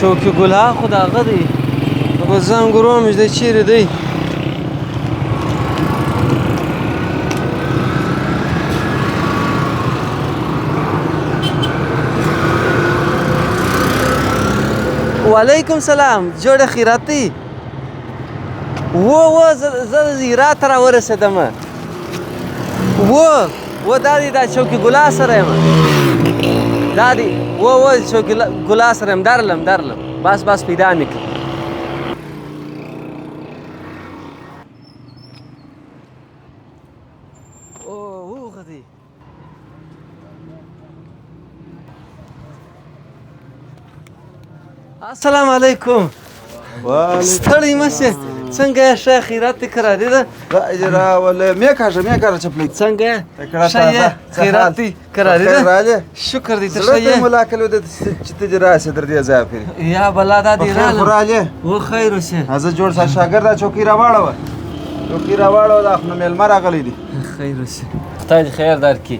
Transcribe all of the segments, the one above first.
چوکي ګلا خو د هغه دی. به زنګ وروم چې دی چیرې دی. وعلیکم سلام، جوړ خیرات دی؟ و و زه هرات ته راورسېدم. و و دا دی دا چوکي ګلا سره یم. دا دی و و چوکي ګلا سره یم. درلم درلم، بس بس پیدا مې کړ. اوه دی. السلام علیکم. ستړی مه شې، څنګه یې؟ ښه خیرات دې کرا دې ده؟ راولې مې کاږه مې کاږه چپلۍ. څنګه یې؟ ښه یې؟ خیرات دې کرا دې ده؟ شکر دی، ته ښه یې؟ ملا کلو د چې ته دې راسې تر دې ځایه پورې. یا بلا دا دې رالم. خو رالې؟ و خیر اوسې. زه جوړ سه شاګرد، چوکۍ راواړوه، چوکۍ راواړوه، دا خو نو مېلمه راغلی دی. خیر اوسې، خدای دې خیر درکړي.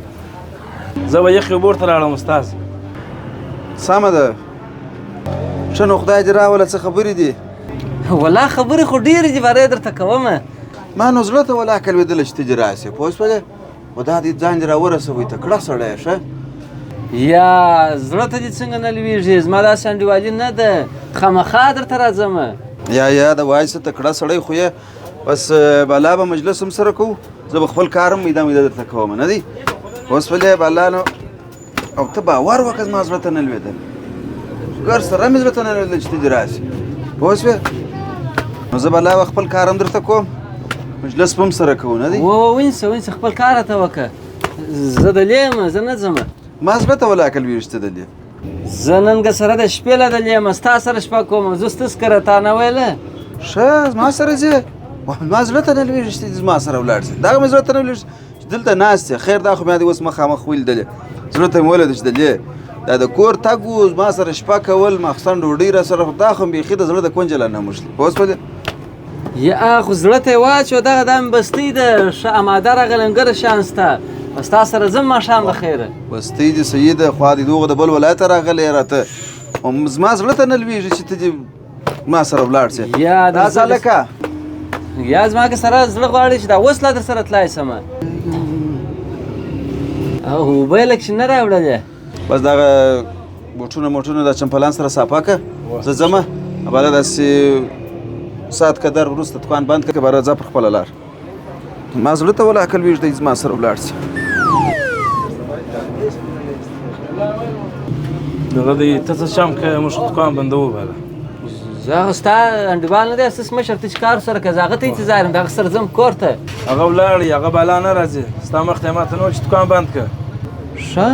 زه به یخې اوبه ورته راوړم استاد. سمه ده، ښه نو خدای دې راوله. څه خبرې دي؟ ولا خبرې خو ډېرې دي، باره یې درته کوم. ما نو زړه ته ولاکه لوېدله چې ته دې راسې، پوه شولې؟ خو دا دې ځان دې راورسوی، تکړه سړی یې. ښه یا زړه ته دې څنګه نه لوېږي؟ زما داسې انډیوالي نه ده، خامخا درته راځم. یا یا د وایي څه تکړه سړی خو یې. بس بالا به مجلس هم سره کوو، زه به خپل کار هم میده میده درته کوم، نه دی؟ اوس ولې بالا نو او ته باور وکړه زما زړه ته نه لوېدل، ګر سره مې زړه ته نه لوېدل چې ته دې راسې، پوه شوې؟ نو زه به لا خپل کار هم درته کوم، مجلس به هم سره کوو، نه دی؟ و ونیسه ونیسه، خپل کار راته وکړه. زه دلې یم، زه نه ځم. ما زړه ته ولاکه لوېږي چې ته دلې. زه نن که سره د شپې له دلې یم، ستا سره شپه کوم. زه ستس کره تا نه ویله؟ ښه زما سره ځې؟ ما زړه ته نه لوېږي چې ته زما سره ولاړ شې، دغه مې زړه ته نه لوېږي چې دلته ناست یې. خیر دا خو بیا دې اوس مخامخ ولیدلې، زړه ته مې ولېده چې دلې دا د کور تګ و، زما سره شپه کول، ماخستن ډوډۍ را سره، خو دا خو مې بیخي د زړه د کونجه لا نه موښلې، پوه شولې؟ یا خو زړه ته یې واچوه، دغه دا مې بستۍ ده، ښه اماده راغلم، ګره شان ستا، ستا سره ځم ماښام بخیره. بستۍ دې صحیح ده، خوا دې دغه د بل ولایته راغلی راته، زما زړه ته نه لوېږي چې ته دې ما سره ولاړ شې. یا راځه هلکه. یا زما که سره زړه غواړي چې دا اوس لا در سره تلای سم. او اوبه یې لږ چې نه راوړلې. بس دغه بوټونه موټونه دا چمپلان سره صافه که، زه ځمه. بله داسې ساعت قدر وروسته دوکان بند کړه، باره ځه پر خپله لار. ما زړه ته ولاکه لوېږي دی زما سره ولاړ شي. دغه دی ته څه چم کوې؟ موږ خو دوکان بندوو باله. زه هغه ستا انډیوال نه دی، ستاسو مشر ته چې کار سره کوې، زه هغه ته انتظار یم، د هغه سره ځم کور ته. هغه ولاړی، هغه بالا نه راځي، ستا مخ ته یې ماته نه ویل چې دوکان بند کړه. ښه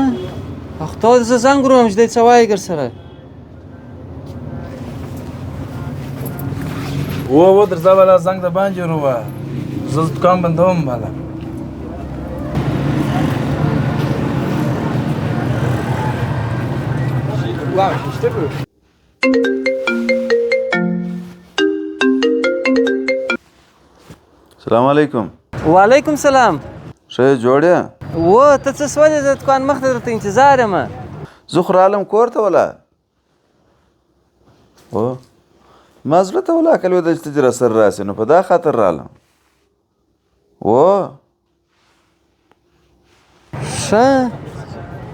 خو زه زنګ وروم چې دی څه وایي ګر سره. و و درځه بالا، زنګ د باندې وروه، زه دوکان بندوم بالا. السلام علیکم. وعلیکم سلام. ښه یې جوړ یې؟ و ته څه سولې؟ زه دوکان مخ ته درته انتظار یم. زه خو رالم کور ته ولا. و ما زړه ته ولاکه لوېدل چې ته دې راسره راسې، نو په دا خاطر رالم. و ښه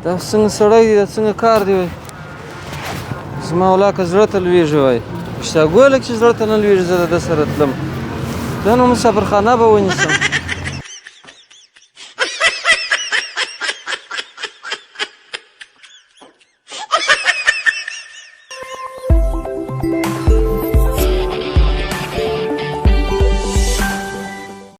دا څنګه سړی دی، دا څنګه کار دی؟ وایي زما ولاکه زړه ته لوېږي، وایي چې دا ګوله چې زړه ته نه لوېږي، زه د ده سره تلم. دا نو مسافرخانه به ونیسم.